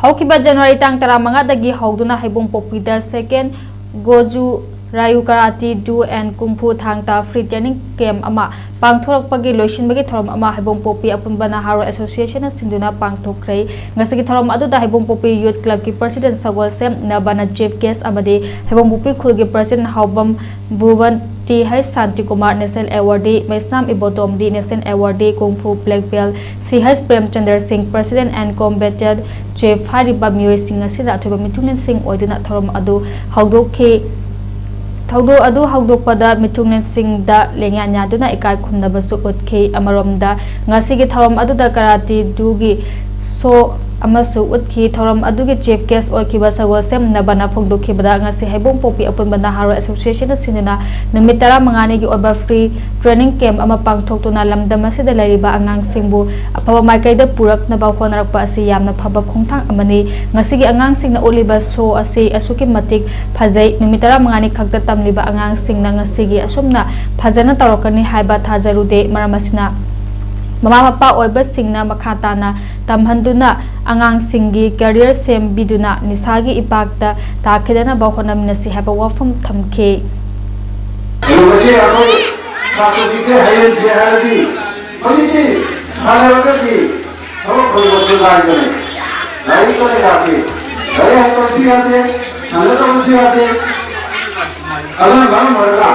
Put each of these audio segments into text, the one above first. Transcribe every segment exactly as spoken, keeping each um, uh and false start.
ꯍꯧꯈꯤꯕ ꯖꯅꯋꯥꯔꯤ ꯇꯥꯡ ꯇꯔꯥꯃꯉꯥꯗꯒꯤ ꯍꯧꯗꯨꯅ ꯍꯩꯕꯣꯡꯄꯣꯛꯄꯤꯗ Second Goju Ryu Karate Do and Kung Fu Thang Ta Free Training Camp ꯑꯃ ꯄꯥꯡꯊꯣꯔꯛꯄꯒꯤ ꯂꯣꯏꯁꯤꯟꯕꯒꯤ ꯊꯧꯔꯝ ꯑꯃ ꯍꯩꯕꯣꯡꯄꯣꯛꯄꯤ ꯑꯄꯨꯟꯕ ꯅꯍꯥꯔꯣꯜ ꯑꯦꯁꯣꯁꯤꯌꯦꯁꯟꯅ ꯁꯤꯟꯗꯨꯅ ꯄꯥꯡꯊꯣꯛꯈ꯭ꯔꯦ꯫ ꯉꯁꯤꯒꯤ ꯊꯧꯔꯝ ꯑꯗꯨꯗ ꯍꯩꯕꯣꯡꯄꯣꯛꯄꯤ ꯌꯨꯠ ꯀ꯭ꯂꯕꯀꯤ ꯄ꯭ꯔꯁꯤꯗꯦꯟ ꯁꯒꯣꯜꯁꯦꯝ ꯅꯕꯅ ꯆꯤꯐ ꯒꯦꯁ ꯑꯃꯗꯤ ꯍꯩꯕꯣꯡꯄꯣꯛꯄꯤ ꯈꯨꯜꯒꯤ president Haobam Bhuban, T H Shantikumar, national awardee Meisnam Ibotombi, national awardee kung fu black ꯕꯦꯜ ꯁꯤ ꯍꯩꯆ ꯄ꯭ꯔꯦꯝꯆꯟꯗ꯭ꯔ ꯁꯤꯡ, ꯄ꯭ꯔꯁꯤꯗꯦꯟ ꯑꯦꯟ ꯀꯣꯝꯕꯦꯇꯦꯠ ꯆꯤꯐ ꯍꯥꯏꯔꯤꯕ ꯃꯤꯑꯣꯏꯁꯤꯡ ꯑꯁꯤꯅ ꯑꯊꯣꯏꯕ ꯃꯤꯊꯨꯡꯂꯦꯟꯁꯤꯡ ꯑꯣꯏꯗꯨꯅ ꯊꯧꯔꯝ ꯑꯗꯨ ꯍꯧꯗꯣꯛꯈꯤ꯫ ꯊꯧꯗꯣꯛ ꯑꯗꯨ ꯍꯧꯗꯣꯛꯄꯗ ꯃꯤꯊꯨꯡꯂꯦꯟꯁꯤꯡꯗ ꯂꯦꯡꯌꯥꯟ ꯌꯥꯗꯨꯅ ꯏꯀꯥꯏ ꯈꯨꯝꯅꯕꯁꯨ ꯎꯠꯈꯤ꯫ ꯑꯃꯔꯣꯝꯗ, ꯉꯁꯤꯒꯤ ꯊꯧꯔꯝ ꯑꯗꯨꯗ ꯀꯔꯥꯇꯤ ꯗꯨꯒꯤ ꯁꯣ ꯑꯃꯁꯨ ꯎꯠꯈꯤ꯫ ꯊꯧꯔꯝ ꯑꯗꯨꯒꯤ ꯆꯤꯐ ꯒꯦꯁ ꯑꯣꯏꯈꯤꯕ ꯁꯒꯣꯜꯁꯦꯝ ꯅꯕꯅ ꯐꯣꯡꯗꯣꯛꯈꯤꯕꯗ, ꯉꯁꯤ ꯍꯩꯕꯣꯡꯄꯣꯛꯄꯤ ꯑꯄꯨꯟꯕ ꯅꯍꯥꯔꯣꯜ ꯑꯦꯁꯣꯁꯤꯌꯦꯁꯟꯅ ꯁꯤꯟꯗꯨꯅ ꯅꯨꯃꯤꯠ ꯇꯔꯥꯃꯉꯥꯅꯤꯒꯤ ꯑꯣꯏꯕ ꯐ꯭ꯔꯤ ꯇ꯭ꯔꯦꯅꯤꯡ ꯀꯦꯝꯞ ꯑꯃ ꯄꯥꯡꯊꯣꯛꯇꯨꯅ ꯂꯝꯗꯝ ꯑꯁꯤꯗ ꯂꯩꯔꯤꯕ ꯑꯉꯥꯡꯁꯤꯡꯕꯨ ꯑꯐꯕ ꯃꯥꯏꯀꯩꯗ ꯄꯨꯔꯛꯅꯕ ꯍꯣꯠꯅꯔꯛꯄ ꯑꯁꯤ ꯌꯥꯝꯅ ꯐꯕ ꯈꯣꯡꯊꯥꯡ ꯑꯃꯅꯤ꯫ ꯉꯁꯤꯒꯤ ꯑꯉꯥꯡꯁꯤꯡꯅ ꯎꯠꯂꯤꯕ ꯁꯣ ꯑꯁꯤ ꯑꯁꯨꯛꯀꯤ ꯃꯇꯤꯛ ꯐꯖꯩ꯫ ꯅꯨꯃꯤꯠ ꯇꯔꯥꯃꯉꯥꯅꯤ ꯈꯛꯇ ꯇꯝꯂꯤꯕ ꯑꯉꯥꯡꯁꯤꯡꯅ ꯉꯁꯤꯒꯤ ꯑꯁꯨꯝꯅ ꯐꯖꯅ ꯇꯧꯔꯛꯀꯅꯤ ꯍꯥꯏꯕ ꯊꯥꯖꯔꯨꯗꯦ꯫ ꯃꯔꯝ ꯑꯁꯤꯅ, ꯃꯃꯥ ꯃꯄꯥ ꯑꯣꯏꯕꯁꯤꯡꯅ ꯃꯈꯥ ꯇꯥꯅ ꯇꯝꯍꯟꯗꯨꯅ ꯑꯉꯥꯡꯁꯤꯡꯒꯤ ꯀꯦꯔꯤꯌꯔ ꯁꯦꯝꯕꯤꯗꯨꯅ ꯅꯤꯁꯥꯒꯤ ꯏꯄꯥꯛꯇ ꯇꯥꯈꯤꯗꯅꯕ ꯍꯣꯠꯅꯃꯤꯟꯅꯁꯤ ꯍꯥꯏꯕ ꯋꯥꯐꯝ ꯊꯝꯈꯤ꯫ ꯃꯁꯤ ꯑꯩꯈꯣꯏ ꯁꯥꯇ꯭ꯔꯁꯤꯡꯁꯦ ꯍꯌꯦꯡꯁꯦ ꯍꯥꯏꯔꯗꯤ ꯍꯧꯖꯤꯛꯇꯤ ꯁꯥꯟꯅꯔꯒꯗꯤ ꯊꯕꯛ ꯐꯪꯕꯁꯨ ꯂꯥꯏꯕꯅꯤ꯫ ꯂꯥꯏꯔꯤꯛ ꯇꯝꯕ ꯌꯥꯗꯦ, ꯂꯥꯏꯔꯤꯛ ꯍꯩꯇꯕꯁꯨ ꯌꯥꯗꯦ, ꯁꯥꯟꯅꯗꯕꯁꯨ ꯌꯥꯗꯦ꯫ ꯑꯗꯨꯅ ꯃꯔꯝ ꯑꯣꯏꯔꯒ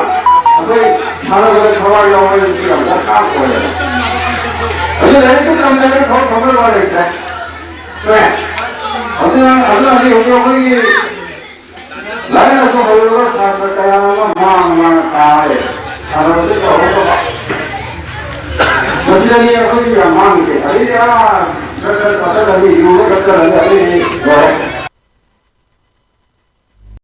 ꯑꯩꯈꯣꯏ ꯁꯥꯟꯅꯕꯗ ꯊꯋꯥꯏ ꯌꯥꯎꯕ ꯍꯥꯏꯕꯁꯤ ꯌꯥꯝ ꯗꯔꯀꯥꯔ ꯑꯣꯏꯌꯦꯕ꯫ ꯍꯧꯖꯤꯛ ꯂꯥꯏꯔꯤꯛꯁꯨ ꯇꯝꯗ꯭ꯔꯒ ꯊꯕꯛ ꯐꯪꯕ ꯋꯥ ꯂꯩꯇ꯭ꯔꯦ꯫ ꯁꯦ꯫ ꯑꯗꯨꯅ, ꯑꯗꯨꯅ ꯍꯧꯖꯤꯛ ꯍꯧꯖꯤꯛ ꯑꯩꯈꯣꯏꯒꯤ ꯂꯥꯏꯔꯤꯛ ꯂꯥꯏꯁꯨ ꯍꯩꯔꯕ ꯁꯥꯇ꯭ꯔ ꯀꯌꯥ ꯑꯃ ꯃꯥꯡ ꯃꯥꯡ ꯇꯥꯔꯦ꯫ ꯁꯥꯟꯅꯕꯗ ꯇꯧꯍꯧꯗꯕ꯫ ꯃꯁꯤꯗꯅꯤ ꯑꯩꯈꯣꯏꯒꯤ ꯌꯥꯝ ꯃꯥꯡꯉꯤꯁꯦ꯫ ꯑꯗꯩꯗꯤ ꯑꯥ ꯈꯔ ꯈꯔ ꯆꯠꯊꯔꯅꯤ, ꯌꯨꯗ ꯈꯔ ꯆꯠꯂꯅꯤ, ꯑꯗꯩꯗꯤ ꯂꯣꯏꯔꯦ꯫